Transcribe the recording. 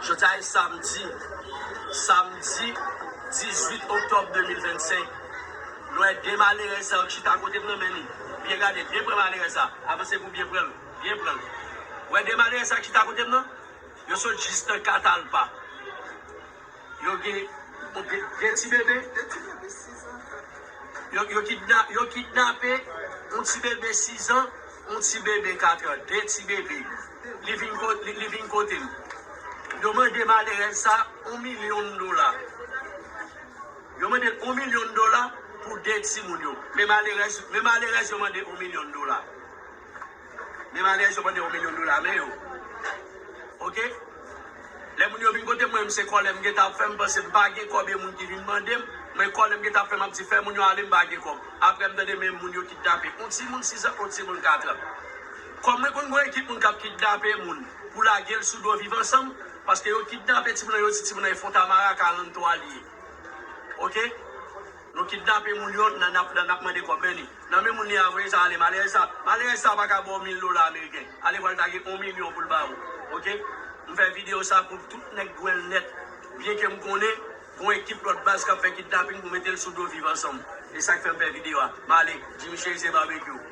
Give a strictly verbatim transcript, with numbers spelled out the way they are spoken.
Jodi a e samdi, samdi dizuit oktòb de mil vennsenk. Nou wè de malerèz sa yo ki chita kote m nan, men li. Byen gade, byen pran malerèz sa. Avanse pou byen pran l. Byen pran l. Wè de malerèz sa ki chita kote m nan? Yo sot jis nan kat Alpa. Yo gen de, de ti bebe. Yo, yo kidna-, yo kidnape yon ti bebe sis an, yon ti bebe kat an, de ti bebe. Li vin ko-, li, li vin kote m. Yo mande malerèz sa yon milyon dola. Yo mande yon milyon dola pou de timoun yo. Men malerèz, men malerèz yo mande yon milyon dola. Men malerèz yo mande yon milyon dola, men yo. Oke? Lè moun yo vin kote mwen, m se kòlè m gentan ap fè, m panse m pa gen kòb e moun ki vin mande m, men kòlè m gentan ap fè, m ap di fè moun yo ale, m pa gen kòb. Apre m tande men moun yo kidnape yon timoun sis an, yon timoun kat an. Kòm mwen konn gen ekip moun k ap kidnape moun pou lage l sou do Viv Ansanm, paske yo kidnape timoun nan, yo di timoun nan e Fontamara karannwa li ye. Oke? Nou kidnape moun yo, nan, n ap, n ap mande kòb, men li. Nan men moun li a voye sa ale, malerèz sa, malerèz sa pa ka ba w mil dola ameriken. Ale pral ta gen yon milyon pou l ba ou. Oke? M fè videyo sa pou tout nèg dwèl nèt. Byen ke m konnen, gon ekip lòt baz k ap fè kidnaping pou mete l sou do Viv Ansanm. E sa k fè m fè videyo a. M ale, Jimmy Chérizier Barbecue.